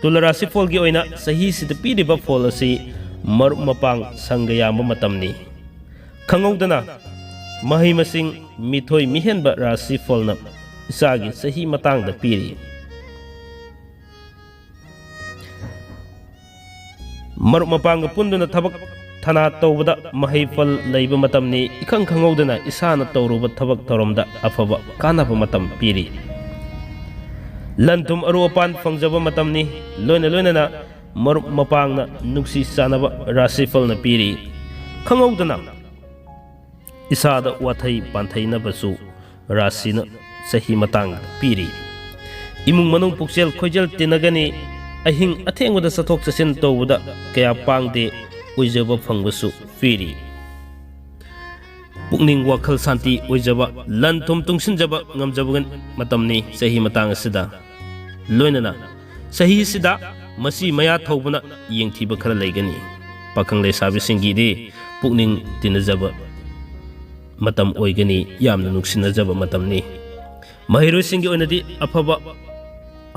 ꯇꯨꯂ ꯔꯥꯁꯤꯐꯣꯜꯒꯤ ꯑꯣꯏꯅ ꯆꯍꯤꯁꯤꯗ ꯄꯤꯔꯤꯕ ꯐꯣꯜ ꯑꯁꯤ ꯃꯔꯨꯞ ꯃꯄꯥꯡ ꯁꯪꯒ ꯌꯥꯝꯕ ꯃꯇꯝꯅꯤ꯫ ꯈꯪꯍꯧꯗꯅ ꯃꯍꯩ ꯃꯁꯤꯡ, ꯃꯤꯊꯣꯏ ꯃꯤꯍꯦꯟꯕ ꯔꯥꯁꯤꯐꯣꯜꯅ ꯏꯆꯥꯒꯤ ꯆꯍꯤ ꯃꯇꯥꯡꯗ ꯄꯤꯔꯤ꯫ ꯃꯔꯨꯞ ꯃꯄꯥꯡꯒ ꯄꯨꯟꯗꯨꯅ ꯊꯕꯛ ꯊꯅꯥ ꯇꯧꯕꯗ ꯃꯍꯩ ꯐꯜ ꯂꯩꯕ ꯃꯇꯝꯅꯤ꯫ ꯏꯈꯪ ꯈꯪꯍꯧꯗꯅ ꯏꯁꯥꯅ ꯇꯧꯔꯨꯕ ꯊꯕꯛ ꯊꯧꯔꯝꯗ ꯑꯐꯕ ꯀꯥꯟꯅꯕ ꯃꯇꯝ ꯄꯤꯔꯤ꯫ ꯂꯟ ꯊꯨꯝ ꯑꯔꯨ ꯑꯄꯥꯟ ꯐꯪꯖꯕ ꯃꯇꯝꯅꯤ꯫ ꯂꯣꯏꯅ ꯂꯣꯏꯅꯅ ꯃꯔꯨꯞ ꯃꯄꯥꯡꯅ ꯅꯨꯡꯁꯤ ꯆꯥꯟꯅꯕ ꯔꯥꯁꯤꯐꯜꯅ ꯄꯤꯔꯤ꯫ ꯈꯪꯍꯧꯗꯅ ꯏꯁꯥꯗ ꯋꯥꯊꯩ ꯄꯥꯟꯊꯩꯅꯕꯁꯨ ꯔꯥꯁꯤꯅ ꯆꯍꯤ ꯃꯇꯥꯡ ꯄꯤꯔꯤ꯫ ꯏꯃꯨꯡ ꯃꯅꯨꯡ ꯄꯨꯛꯆꯦꯜ ꯈꯣꯏꯖꯦꯜ ꯇꯤꯟꯅꯒꯅꯤ꯫ ꯑꯍꯤꯡ ꯑꯊꯦꯡꯕꯗ ꯆꯠꯊꯣꯛ ꯆꯠꯁꯤꯟ ꯇꯧꯕꯗ ꯀꯌꯥ ꯄꯥꯡꯗꯦ꯫ ꯑꯣꯏꯖꯕ ꯐꯪꯕꯁꯨ ꯄꯤꯔꯤ꯫ ꯄꯨꯛꯅꯤꯡ ꯋꯥꯈꯜ ꯁꯥꯟꯇꯤ ꯑꯣꯏꯖꯕ, ꯂꯟ ꯊꯨꯝ ꯇꯨꯡꯁꯤꯟꯖꯕ ꯉꯝꯖꯕ ꯃꯇꯝꯅꯤ ꯆꯍꯤ ꯃꯇꯥꯡ ꯑꯁꯤꯗ꯫ ꯂꯣꯏꯅꯅ ꯆꯍꯤꯁꯤꯗ ꯃꯆꯤ ꯃꯌꯥ ꯊꯧꯕꯅ ꯌꯦꯡꯊꯤꯕ ꯈꯔ ꯂꯩꯒꯅꯤ꯫ ꯄꯥꯈꯪ ꯂꯩꯁꯥꯕꯤꯁꯤꯡꯒꯤꯗꯤ ꯄꯨꯛꯅꯤꯡ ꯇꯤꯟꯅꯖꯕ ꯃꯇꯝ ꯑꯣꯏꯒꯅꯤ, ꯌꯥꯝꯅ ꯅꯨꯡꯁꯤꯅꯖꯕ ꯃꯇꯝꯅꯤ꯫ ꯃꯍꯩꯔꯣꯏꯁꯤꯡꯒꯤ ꯑꯣꯏꯅꯗꯤ ꯑꯐꯕ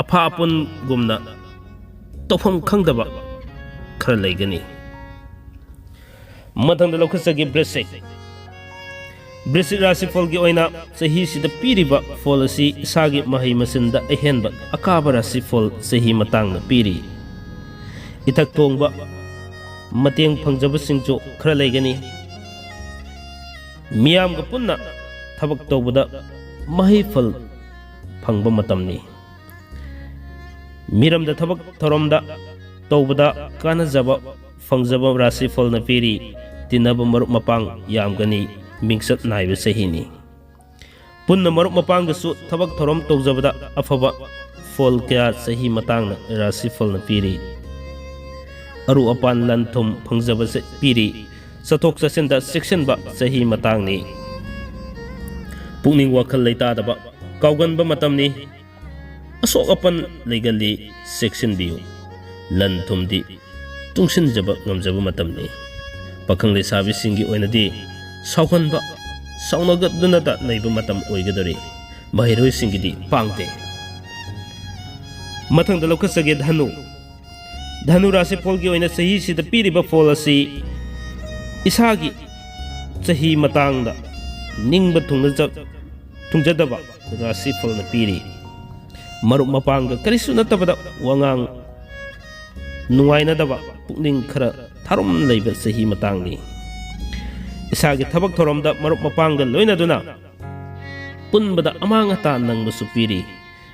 ꯑꯐꯥ ꯑꯄꯨꯟꯒꯨꯝꯅ ꯇꯧꯐꯝ ꯈꯪꯗꯕ ꯈꯔ ꯂꯩꯒꯅꯤ꯫ ꯃꯊꯪꯗ ꯂꯧꯈꯠꯆꯒꯦ ꯕ꯭ꯔꯤꯁꯤꯛ꯫ ꯕ꯭ꯔꯤꯁꯤꯛ ꯔꯥꯁꯤꯐꯜꯒꯤ ꯑꯣꯏꯅ ꯆꯍꯤꯁꯤꯗ ꯄꯤꯔꯤꯕ ꯐꯣꯜ ꯑꯁꯤ ꯏꯁꯥꯒꯤ ꯃꯍꯩ ꯃꯁꯤꯡꯗ ꯑꯍꯦꯟꯕ ꯑꯀꯥꯕ ꯔꯥꯁꯤꯐꯜ ꯆꯍꯤ ꯃꯇꯥꯡꯗ ꯄꯤꯔꯤ꯫ ꯏꯊꯛ ꯊꯣꯡꯕ ꯃꯇꯦꯡ ꯐꯪꯖꯕꯁꯤꯡꯁꯨ ꯈꯔ ꯂꯩꯒꯅꯤ꯫ ꯃꯤꯌꯥꯝꯒ ꯄꯨꯟꯅ ꯊꯕꯛ ꯇꯧꯕꯗ ꯃꯍꯩ ꯐꯜ ꯐꯪꯕ ꯃꯇꯝꯅꯤ꯫ ꯃꯤꯔꯝꯗ ꯊꯕꯛ ꯊꯧꯔꯝꯗ ꯇꯧꯕꯗ ꯀꯥꯟꯅꯖꯕ ꯐꯪꯖꯕ ꯔꯥꯁꯤꯐꯜꯅ ꯄꯤꯔꯤ꯫ ꯇꯤꯟꯅꯕ ꯃꯔꯨꯞ ꯃꯄꯥꯡ ꯌꯥꯝꯒꯅꯤ꯫ ꯃꯤꯡꯆꯠ ꯅꯥꯏꯕ ꯆꯍꯤꯅꯤ꯫ ꯄꯨꯟꯅ ꯃꯔꯨꯞ ꯃꯄꯥꯡꯒꯁꯨ ꯊꯕꯛ ꯊꯧꯔꯝ ꯇꯧꯖꯕꯗ ꯑꯐꯕ ꯐꯣꯜ ꯀꯌꯥ ꯆꯍꯤ ꯃꯇꯥꯡꯅ ꯔꯥꯁꯤꯐꯜꯅ ꯄꯤꯔꯤ꯫ ꯑꯔꯨ ꯑꯄꯥꯟ ꯂꯟ ꯊꯨꯝ ꯐꯪꯖꯕ ꯆ-, ꯄꯤꯔꯤ꯫ ꯆꯠꯊꯣꯛ ꯆꯠꯁꯤꯟꯗ ꯆꯦꯛꯁꯤꯟꯕ ꯆꯍꯤ ꯃꯇꯥꯡꯅꯤ꯫ ꯄꯨꯛꯅꯤꯡ ꯋꯥꯈꯜ ꯂꯩꯇꯥꯗꯕ, ꯀꯥꯎꯒꯟꯕ ꯃꯇꯝꯅꯤ꯫ ꯑꯁꯣꯛ ꯑꯄꯟ ꯂꯩꯒꯜꯂꯤ, ꯆꯦꯛꯁꯤꯟꯕꯤꯌꯨ꯫ ꯂꯟ ꯊꯨꯝꯗꯤ ꯇꯨꯡꯁꯤꯟꯖꯕ ꯉꯝꯖꯕ ꯃꯇꯝꯅꯤ꯫ ꯄꯥꯈꯪ ꯂꯩꯁꯥꯕꯤꯁꯤꯡꯒꯤ ꯑꯣꯏꯅꯗꯤ ꯁꯥꯎꯍꯟꯕ, ꯁꯥꯎꯅꯒꯗꯨꯅꯇ ꯂꯩꯕ ꯃꯇꯝ ꯑꯣꯏꯒꯗꯧꯔꯤ꯫ ꯃꯍꯩꯔꯣꯏꯁꯤꯡꯒꯤꯗꯤ ꯄꯥꯡꯗꯦ꯫ ꯃꯊꯪꯗ ꯂꯧꯈꯠꯆꯒꯦ ꯙꯅꯨ꯫ ꯙꯅꯨ ꯔꯥꯁꯤꯐꯣꯜꯒꯤ ꯑꯣꯏꯅ ꯆꯍꯤꯁꯤꯗ ꯄꯤꯔꯤꯕ ꯐꯣꯜ ꯑꯁꯤ ꯏꯁꯥꯒꯤ ꯆꯍꯤ ꯃꯇꯥꯡꯗ ꯅꯤꯡꯕ ꯊꯨꯡꯅꯖ-, ꯊꯨꯡꯖꯗꯕ ꯔꯥꯁꯤꯐꯜꯅ ꯄꯤꯔꯤ꯫ ꯃꯔꯨꯞ ꯃꯄꯥꯡꯒ ꯀꯔꯤꯁꯨ ꯅꯠꯇꯕꯗ ꯋꯥꯉꯥꯡ ꯅꯨꯡꯉꯥꯏꯅꯗꯕ, ꯄꯨꯛꯅꯤꯡ ꯈꯔ ꯊꯥꯔꯨꯝ ꯂꯩꯕ ꯆꯍꯤ ꯃꯇꯥꯡꯅꯤ꯫ ꯏꯁꯥꯒꯤ ꯊꯕꯛ ꯊꯧꯔꯝꯗ ꯃꯔꯨꯞ ꯃꯄꯥꯡꯒ ꯂꯣꯏꯅꯗꯨꯅ ꯄꯨꯟꯕꯗ ꯑꯃꯥꯡ ꯑꯇꯥ ꯅꯪꯕꯁꯨ ꯄꯤꯔꯤ꯫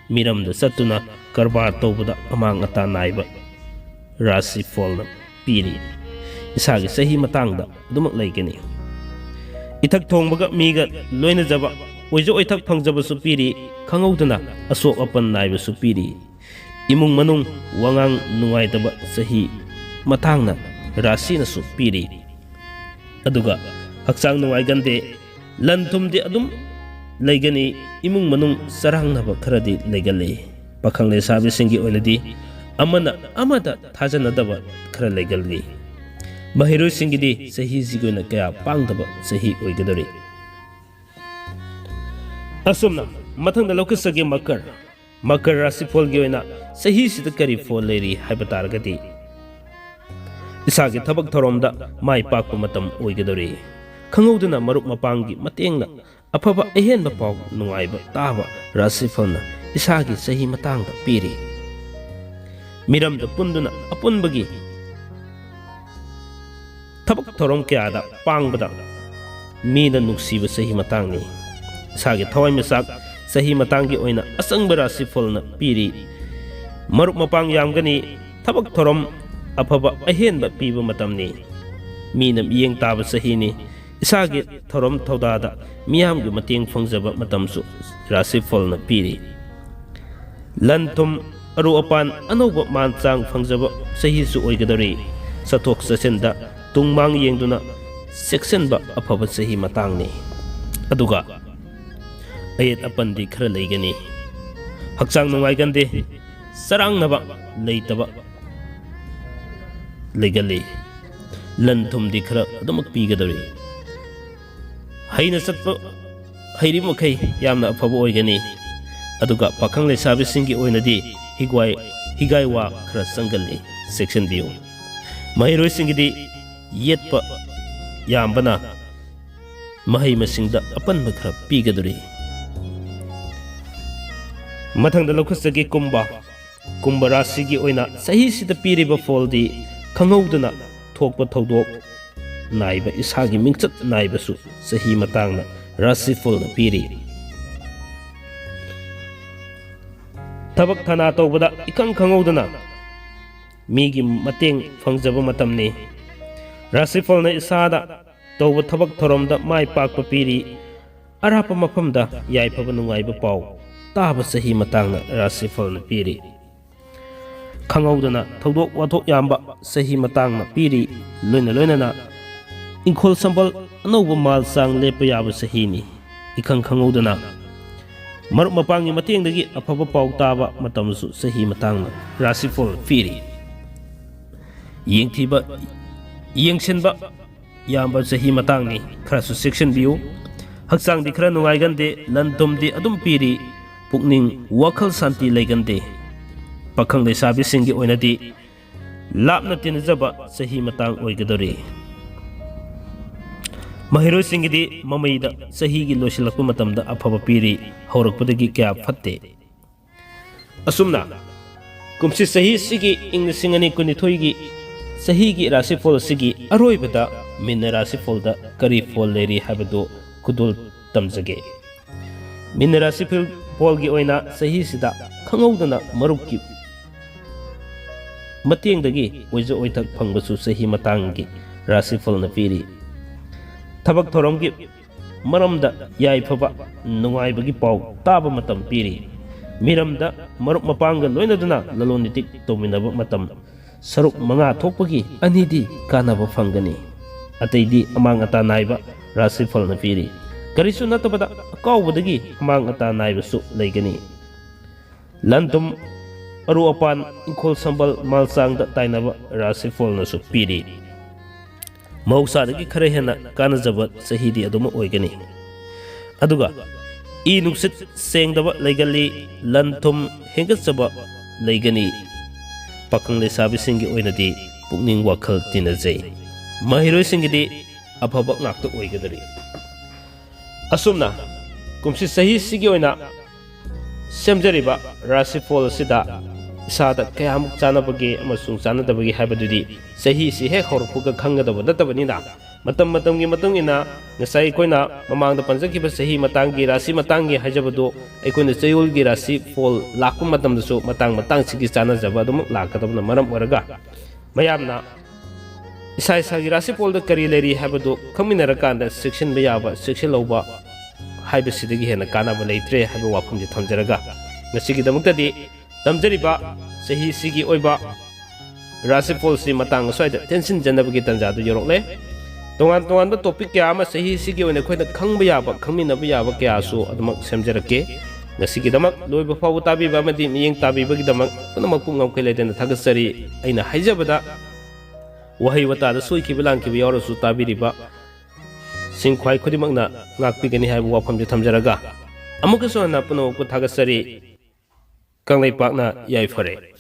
ꯃꯤꯔꯝꯗ ꯆꯠꯇꯨꯅ ꯀꯔꯕꯥꯔ ꯇꯧꯕꯗ ꯑꯃꯥꯡ ꯑꯇꯥ ꯅꯥꯏꯕ ꯔꯥꯁꯤ ꯐꯣꯜꯅ ꯄꯤꯔꯤ꯫ ꯏꯁꯥꯒꯤ ꯆꯍꯤ ꯃꯇꯥꯡꯗ ꯑꯗꯨꯃꯛ ꯂꯩꯒꯅꯤ꯫ ꯏꯊꯛ ꯊꯣꯡꯕꯒ ꯃꯤꯒ ꯂꯣꯏꯅꯖꯕ, ꯑꯣꯏꯖ ꯑꯣꯏꯊꯛ ꯐꯪꯖꯕꯁꯨ ꯄꯤꯔꯤ, ꯈꯪꯍꯧꯗꯅ ꯑꯁꯣꯛ ꯑꯄꯟ ꯅꯥꯏꯕꯁꯨ ꯄꯤꯔꯤ꯫ ꯏꯃꯨꯡ ꯃꯅꯨꯡ ꯋꯥꯉꯥꯡ ꯅꯨꯡꯉꯥꯏꯇꯕ ꯆꯍꯤ ꯃꯇꯥꯡꯅ ꯔꯥꯁꯤꯅꯁꯨ ꯄꯤꯔꯤ꯫ ꯑꯗꯨꯒ ꯍꯛꯆꯥꯡ ꯅꯨꯡꯉꯥꯏꯒꯟꯗꯦ, ꯂꯟ ꯊꯨꯝꯗꯤ ꯑꯗꯨꯝ ꯂꯩꯒꯅꯤ, ꯏꯃꯨꯡ ꯃꯅꯨꯡ ꯆꯔꯥꯡꯅꯕ ꯈꯔꯗꯤ ꯂꯩꯒꯜꯂꯤ꯫ ꯄꯥꯈꯪ ꯂꯩꯁꯥꯕꯤꯁꯤꯡꯒꯤ ꯑꯣꯏꯅꯗꯤ ꯑꯃꯅ ꯑꯃꯗ ꯊꯥꯖꯅꯗꯕ ꯈꯔ ꯂꯩꯒꯜꯂꯤ꯫ ꯃꯍꯩꯔꯣꯏꯁꯤꯡꯒꯤꯗꯤ ꯆꯍꯤꯁꯤꯒꯤ ꯑꯣꯏꯅ ꯀꯌꯥ ꯄꯥꯡꯗꯕ ꯆꯍꯤ ꯑꯣꯏꯒꯗꯧꯔꯤ꯫ ꯑꯁꯨꯝꯅ ꯃꯊꯪꯗ ꯂꯧꯈꯠꯆꯒꯦ ꯃꯀꯔ꯫ ꯃꯀꯔ ꯔꯥꯁꯤꯐꯣꯜꯒꯤ ꯑꯣꯏꯅ ꯆꯍꯤꯁꯤꯗ ꯀꯔꯤ ꯐꯣꯜ ꯂꯩꯔꯤ ꯍꯥꯏꯕ ꯇꯥꯔꯒꯗꯤ, ꯏꯁꯥꯒꯤ ꯊꯕꯛ ꯊꯧꯔꯝꯗ ꯃꯥꯏ ꯄꯥꯛꯄ ꯃꯇꯝ ꯑꯣꯏꯒꯗꯧꯔꯤ꯫ ꯈꯪꯍꯧꯗꯅ ꯃꯔꯨꯞ ꯃꯄꯥꯡꯒꯤ ꯃꯇꯦꯡꯅ ꯑꯐꯕ ꯑꯍꯦꯟꯕ ꯄꯥꯎ ꯅꯨꯡꯉꯥꯏꯕ ꯇꯥꯕ ꯔꯥꯁꯤꯐꯜꯅ ꯏꯁꯥꯒꯤ ꯆꯍꯤ ꯃꯇꯥꯡꯗ ꯄꯤꯔꯤ꯫ ꯃꯤꯔꯝꯗ ꯄꯨꯟꯗꯨꯅ ꯑꯄꯨꯟꯕꯒꯤ ꯊꯕꯛ ꯊꯧꯔꯝ ꯀꯌꯥꯗ ꯄꯥꯡꯕꯗ ꯃꯤꯅ ꯅꯨꯡꯁꯤꯕ ꯆꯍꯤ ꯃꯇꯥꯡꯅꯤ꯫ ꯏꯁꯥꯒꯤ ꯊꯋꯥꯏ ꯃꯤꯆꯥꯛ ꯆꯍꯤ ꯃꯇꯥꯡꯒꯤ ꯑꯣꯏꯅ ꯑꯆꯪꯕ ꯔꯥꯁꯤꯐꯜꯅ ꯄꯤꯔꯤ꯫ ꯃꯔꯨꯞ ꯃꯄꯥꯡ ꯌꯥꯝꯒꯅꯤ꯫ ꯊꯕꯛ ꯊꯧꯔꯝ ꯑꯐꯕ ꯑꯍꯦꯟꯕ ꯄꯤꯕ ꯃꯇꯝꯅꯤ꯫ ꯃꯤꯅ ꯃꯤꯠꯌꯦꯡ ꯇꯥꯕ ꯆꯍꯤꯅꯤ꯫ ꯏꯁꯥꯒꯤ ꯊꯧꯔꯝ ꯊꯧꯗꯥꯗ ꯃꯤꯌꯥꯝꯒꯤ ꯃꯇꯦꯡ ꯐꯪꯖꯕ ꯃꯇꯝꯁꯨ ꯔꯥꯁꯤꯐꯜꯅ ꯄꯤꯔꯤ꯫ ꯂꯟ ꯊꯨꯝ, ꯑꯔꯨ ꯑꯄꯥꯟ, ꯑꯅꯧꯕ ꯃꯥꯟ ꯆꯥꯡ ꯐꯪꯖꯕ ꯆꯍꯤꯁꯨ ꯑꯣꯏꯒꯗꯧꯔꯤ꯫ ꯆꯠꯊꯣꯛ ꯆꯠꯁꯤꯟꯗ ꯇꯨꯡ ꯃꯥꯡ ꯌꯦꯡꯗꯨꯅ ꯆꯦꯛꯁꯤꯟꯕ ꯑꯐꯕ ꯆꯍꯤ ꯃꯇꯥꯡꯅꯤ꯫ ꯑꯗꯨꯒ ꯑꯌꯦꯠ ꯑꯄꯟꯗꯤ ꯈꯔ ꯂꯩꯒꯅꯤ꯫ ꯍꯛꯆꯥꯡ ꯅꯨꯡꯉꯥꯏꯒꯟꯗꯦ, ꯆꯔꯥꯡꯅꯕ ꯂꯩꯇꯕ ꯂꯩꯒꯜꯂꯤ꯫ ꯂꯟ ꯊꯨꯝꯗꯤ ꯈꯔ ꯑꯗꯨꯃꯛ ꯄꯤꯒꯗꯧꯔꯤ꯫ ꯍꯩꯅ ꯆꯠꯄ ꯍꯩꯔꯤꯕ ꯃꯈꯩ ꯌꯥꯝꯅ ꯑꯐꯕ ꯑꯣꯏꯒꯅꯤ꯫ ꯑꯗꯨꯒ ꯄꯥꯈꯪ ꯂꯩꯁꯥꯕꯤꯁꯤꯡꯒꯤ ꯑꯣꯏꯅꯗꯤ ꯍꯤꯒꯥꯏ, ꯍꯤꯒꯥꯏ ꯋꯥ ꯈꯔ ꯆꯪꯒꯜꯂꯤ, ꯆꯦꯛꯁꯤꯟꯕꯤꯌꯨ꯫ ꯃꯍꯩꯔꯣꯏꯁꯤꯡꯒꯤꯗꯤ ꯌꯦꯠꯄ ꯌꯥꯝꯕꯅ ꯃꯍꯩ ꯃꯁꯤꯡꯗ ꯑꯄꯟꯕ ꯈꯔ ꯄꯤꯒꯗꯧꯔꯤ꯫ ꯃꯊꯪꯗ ꯂꯧꯈꯠꯆꯒꯦ ꯀꯨꯝꯚ꯫ ꯀꯨꯝꯚ ꯔꯥꯁꯤꯒꯤ ꯑꯣꯏꯅ ꯆꯍꯤꯁꯤꯗ ꯄꯤꯔꯤꯕ ꯐꯣꯜꯗꯤ ꯈꯪꯍꯧꯗꯅ ꯊꯣꯛꯄ ꯊꯧꯗꯣꯛ ꯅꯥꯏꯕ, ꯏꯁꯥꯒꯤ ꯃꯤꯡꯆꯠ ꯅꯥꯏꯕꯁꯨ ꯆꯍꯤ ꯃꯇꯥꯡꯅ ꯔꯥꯁꯤꯐꯜꯅ ꯄꯤꯔꯤ꯫ ꯊꯕꯛ ꯊꯅꯥ ꯇꯧꯕꯗ ꯏꯈꯪ ꯈꯪꯍꯧꯗꯅ ꯃꯤꯒꯤ ꯃꯇꯦꯡ ꯐꯪꯖꯕ ꯃꯇꯝꯅꯤ꯫ ꯔꯥꯁꯤꯐꯜꯅ ꯏꯁꯥꯗ ꯇꯧꯕ ꯊꯕꯛ ꯊꯧꯔꯝꯗ ꯃꯥꯏ ꯄꯥꯛꯄ ꯄꯤꯔꯤ꯫ ꯑꯔꯥꯞꯄ ꯃꯐꯝꯗ ꯌꯥꯏꯐꯕ ꯅꯨꯡꯉꯥꯏꯕ ꯄꯥꯎ ꯇꯥꯕ ꯆꯍꯤ ꯃꯇꯥꯡꯅ ꯔꯥꯁꯤꯐꯜꯅ ꯄꯤꯔꯤ꯫ ꯈꯪꯍꯧꯗꯅ ꯊꯧꯗꯣꯛ ꯋꯥꯊꯣꯛ ꯌꯥꯝꯕ ꯆꯍꯤ ꯃꯇꯥꯡꯅ ꯄꯤꯔꯤ꯫ ꯂꯣꯏꯅ ꯂꯣꯏꯅꯅ ꯏꯪꯈꯣꯜ ꯁꯝꯕꯜ ꯑꯅꯧꯕ ꯃꯥꯜ ꯆꯥꯡ ꯂꯦꯞꯄ ꯌꯥꯕ ꯆꯍꯤꯅꯤ꯫ ꯏꯈꯪ ꯈꯪꯍꯧꯗꯅ ꯃꯔꯨꯞ ꯃꯄꯥꯡꯒꯤ ꯃꯇꯦꯡꯗꯒꯤ ꯑꯐꯕ ꯄꯥꯎ ꯇꯥꯕ ꯃꯇꯝꯁꯨ ꯆꯍꯤ ꯃꯇꯥꯡꯅ ꯔꯥꯁꯤꯐꯜ ꯄꯤꯔꯤ꯫ ꯌꯦꯡꯊꯤꯕ, ꯌꯦꯡꯁꯤꯟꯕ ꯌꯥꯝꯕ ꯆꯍꯤ ꯃꯇꯥꯡꯅꯤ꯫ ꯈꯔꯁꯨ ꯆꯦꯛꯁꯤꯟꯕꯤꯌꯨ꯫ ꯍꯛꯆꯥꯡꯗꯤ ꯈꯔ ꯅꯨꯡꯉꯥꯏꯒꯟꯗꯦ, ꯂꯟ ꯊꯨꯝꯗꯤ ꯑꯗꯨꯝ ꯄꯤꯔꯤ, ꯄꯨꯛꯅꯤꯡ ꯋꯥꯈꯜ ꯁꯥꯟꯇꯤ ꯂꯩꯒꯟꯗꯦ꯫ ꯄꯥꯈꯪ ꯂꯩꯁꯥꯕꯤꯁꯤꯡꯒꯤ ꯑꯣꯏꯅꯗꯤ ꯂꯥꯞꯅ ꯇꯤꯟꯅꯖꯕ ꯆꯍꯤ ꯃꯇꯥꯡ ꯑꯣꯏꯒꯗꯧꯔꯤ꯫ ꯃꯍꯩꯔꯣꯏꯁꯤꯡꯒꯤꯗꯤ ꯃꯃꯩꯗ ꯆꯍꯤꯒꯤ ꯂꯣꯏꯁꯤꯜꯂꯛꯄ ꯃꯇꯝꯗ ꯑꯐꯕ ꯄꯤꯔꯤ, ꯍꯧꯔꯛꯄꯗꯒꯤ ꯀꯌꯥ ꯐꯠꯇꯦ꯫ ꯑꯁꯨꯝꯅ ꯀꯨꯝꯁꯤ ꯆꯍꯤꯁꯤꯒꯤ ꯏꯪ ꯂꯤꯁꯤꯡ ꯑꯅꯤ ꯀꯨꯟꯅꯤꯊꯣꯏꯒꯤ ꯆꯍꯤꯒꯤ ꯔꯥꯁꯤꯐꯣꯜ ꯑꯁꯤꯒꯤ ꯑꯔꯣꯏꯕꯗ ꯃꯤꯟꯅ ꯔꯥꯁꯤꯐꯣꯜꯗ ꯀꯔꯤ ꯐꯣꯜ ꯂꯩꯔꯤ ꯍꯥꯏꯕꯗꯨ ꯈꯨꯗꯣꯜ ꯇꯝꯖꯒꯦ꯫ ꯃꯤꯟꯅ ꯔꯥꯁꯤꯐꯣꯜꯒꯤ ꯑꯣꯏꯅ ꯆꯍꯤꯁꯤꯗ ꯈꯪꯍꯧꯗꯅ ꯃꯔꯨꯞꯀꯤ ꯃꯇꯦꯡꯗꯒꯤ ꯑꯣꯏꯖ ꯑꯣꯏꯊꯛ ꯐꯪꯕꯁꯨ ꯆꯍꯤ ꯃꯇꯥꯡꯒꯤ ꯔꯥꯁꯤꯐꯜꯅ ꯄꯤꯔꯤ꯫ ꯊꯕꯛ ꯊꯧꯔꯝꯒꯤ ꯃꯔꯝꯗ ꯌꯥꯏꯐꯕ ꯅꯨꯡꯉꯥꯏꯕꯒꯤ ꯄꯥꯎ ꯇꯥꯕ ꯃꯇꯝ ꯄꯤꯔꯤ꯫ ꯃꯤꯔꯝꯗ ꯃꯔꯨꯞ ꯃꯄꯥꯡꯒ ꯂꯣꯏꯅꯗꯨꯅ ꯂꯂꯣꯟ ꯏꯇꯤꯛ ꯇꯧꯃꯤꯟꯅꯕ ꯃꯇꯝ ꯁꯔꯨꯛ ꯃꯉꯥ ꯊꯣꯛꯄꯒꯤ ꯑꯅꯤꯗꯤ ꯀꯥꯟꯅꯕ ꯐꯪꯒꯅꯤ꯫ ꯑꯇꯩꯗꯤ ꯑꯃꯥꯡ ꯑꯇꯥ ꯅꯥꯏꯕ ꯔꯥꯁꯤꯐꯜꯅ ꯄꯤꯔꯤ꯫ ꯀꯔꯤꯁꯨ ꯅꯠꯇꯕꯗ ꯑꯀꯥꯎꯕꯗꯒꯤ ꯑꯃꯥꯡ ꯑꯇꯥ ꯅꯥꯏꯕꯁꯨ ꯂꯩꯒꯅꯤ꯫ ꯂꯟ ꯊꯨꯝ, ꯑꯔꯨ ꯑꯄꯥꯟ, ꯏꯪꯈꯣꯜ ꯁꯝꯕꯜ, ꯃꯥꯜ ꯆꯥꯡꯗ ꯇꯥꯏꯅꯕ ꯔꯥꯁꯤꯐꯣꯜꯅꯁꯨ ꯄꯤꯔꯤ꯫ ꯃꯍꯧꯁꯥꯗꯒꯤ ꯈꯔ ꯍꯦꯟꯅ ꯀꯥꯟꯅꯖꯕ ꯆꯍꯤꯗꯤ ꯑꯗꯨꯃꯛ ꯑꯣꯏꯒꯅꯤ꯫ ꯑꯗꯨꯒ ꯏ ꯅꯨꯡꯁꯤꯠ ꯁꯦꯡꯗꯕ ꯂꯩꯒꯜꯂꯤ, ꯂꯟ ꯊꯨꯝ ꯍꯦꯟꯒꯠꯆꯕ ꯂꯩꯒꯅꯤ꯫ ꯄꯥꯈꯪ ꯂꯩꯁꯥꯕꯤꯁꯤꯡꯒꯤ ꯑꯣꯏꯅꯗꯤ ꯄꯨꯛꯅꯤꯡ ꯋꯥꯈꯜ ꯇꯤꯟꯅꯖꯩ꯫ ꯃꯍꯩꯔꯣꯏꯁꯤꯡꯒꯤꯗꯤ ꯑꯐꯕ ꯉꯥꯛꯇ ꯑꯣꯏꯒꯗꯧꯔꯤ꯫ ꯑꯁꯨꯝꯅ ꯀꯨꯝꯁꯤ ꯆꯍꯤꯁꯤꯒꯤ ꯑꯣꯏꯅ ꯁꯦꯝꯖꯔꯤꯕ ꯔꯥꯁꯤꯐꯣꯜ ꯑꯁꯤꯗ ꯏꯁꯥꯗ ꯀꯌꯥꯃꯨꯛ ꯆꯥꯟꯅꯕꯒꯦ ꯑꯃꯁꯨꯡ ꯆꯥꯟꯅꯗꯕꯒꯦ ꯍꯥꯏꯕꯗꯨꯗꯤ ꯆꯍꯤꯁꯤ ꯍꯦꯛ ꯍꯧꯔꯛꯄꯒ ꯈꯪꯒꯗꯕ ꯅꯠꯇꯕꯅꯤꯅ, ꯃꯇꯝ ꯃꯇꯝꯒꯤ ꯃꯇꯨꯡ ꯏꯟꯅ ꯉꯁꯥꯏ ꯑꯩꯈꯣꯏꯅ ꯃꯃꯥꯡꯗ ꯄꯟꯖꯈꯤꯕ ꯆꯍꯤ ꯃꯇꯥꯡꯒꯤ, ꯔꯥꯁꯤ ꯃꯇꯥꯡꯒꯤ ꯍꯥꯏꯖꯕꯗꯨ ꯑꯩꯈꯣꯏꯅ ꯆꯌꯣꯜꯒꯤ ꯔꯥꯁꯤ ꯐꯣꯜ ꯂꯥꯛꯄ ꯃꯇꯝꯗꯁꯨ ꯃꯇꯥꯡ ꯃꯇꯥꯡꯁꯤꯒꯤ ꯆꯥꯟꯅꯖꯕ ꯑꯗꯨꯃꯛ ꯂꯥꯛꯀꯗꯕꯅ ꯃꯔꯝ ꯑꯣꯏꯔꯒ, ꯃꯌꯥꯝꯅ ꯏꯁꯥ ꯏꯁꯥꯒꯤ ꯔꯥꯁꯤ ꯐꯣꯜꯗ ꯀꯔꯤ ꯂꯩꯔꯤ ꯍꯥꯏꯕꯗꯨ ꯈꯪꯃꯤꯟꯅꯔꯀꯥꯟꯗ ꯆꯦꯛꯁꯤꯟꯕ ꯌꯥꯕ, ꯆꯦꯛꯁꯤꯜꯍꯧꯕ ꯍꯥꯏꯕꯁꯤꯗꯒꯤ ꯍꯦꯟꯅ ꯀꯥꯟꯅꯕ ꯂꯩꯇ꯭ꯔꯦ ꯍꯥꯏꯕ ꯋꯥꯐꯝꯁꯤ ꯊꯝꯖꯔꯒ, ꯉꯁꯤꯒꯤꯗꯃꯛꯇꯗꯤ ꯇꯝꯖꯔꯤꯕ ꯆꯍꯤꯁꯤꯒꯤ ꯑꯣꯏꯕ ꯔꯥꯁꯤ ꯐꯣꯜꯁꯤ ꯃꯇꯥꯡ ꯑꯁ꯭ꯋꯥꯏꯗ ꯇꯦꯟꯁꯤꯟꯖꯅꯕꯒꯤ ꯇꯥꯟꯖꯥꯗꯨ ꯌꯧꯔꯛꯂꯦ꯫ ꯇꯣꯉꯥꯟ ꯇꯣꯉꯥꯟꯕ ꯇꯣꯄꯤꯛ ꯀꯌꯥ ꯑꯃ ꯆꯍꯤꯁꯤꯒꯤ ꯑꯣꯏꯅ ꯑꯩꯈꯣꯏꯅ ꯈꯪꯕ ꯌꯥꯕ, ꯈꯪꯃꯤꯟꯅꯕ ꯌꯥꯕ ꯀꯌꯥꯁꯨ ꯑꯗꯨꯃꯛ ꯁꯦꯝꯖꯔꯛꯀꯦ꯫ ꯉꯁꯤꯒꯤꯗꯃꯛ ꯂꯣꯏꯕ ꯐꯥꯎꯕ ꯇꯥꯕꯤꯕ ꯑꯃꯗꯤ ꯃꯤꯠꯌꯦꯡ ꯇꯥꯕꯤꯕꯒꯤꯗꯃꯛ ꯄꯨꯝꯅꯃꯛꯄꯨ ꯉꯝꯈꯩ ꯂꯩꯇꯅ ꯊꯥꯒꯠꯆꯔꯤ꯫ ꯑꯩꯅ ꯍꯥꯏꯖꯕꯗ ꯋꯥꯍꯩ ꯋꯥꯇꯥꯗ ꯁꯣꯏꯈꯤꯕ ꯂꯥꯟꯈꯤꯕ ꯌꯥꯎꯔꯁꯨ ꯇꯥꯕꯤꯔꯤꯕ ꯁꯤꯡꯈ꯭ꯋꯥꯏ ꯈꯨꯗꯤꯡꯃꯛꯅ ꯉꯥꯛꯄꯤꯒꯅꯤ ꯍꯥꯏꯕ ꯋꯥꯐꯝꯁꯨ ꯊꯝꯖꯔꯒ, ꯑꯃꯨꯛꯀꯁꯨ ꯍꯟꯅ ꯄꯨꯝꯅꯃꯛꯄꯨ ꯊꯥꯒꯠꯆꯔꯤ꯫ ꯀꯪꯂꯩꯄꯥꯛꯅ ꯌꯥꯏꯐꯔꯦ꯫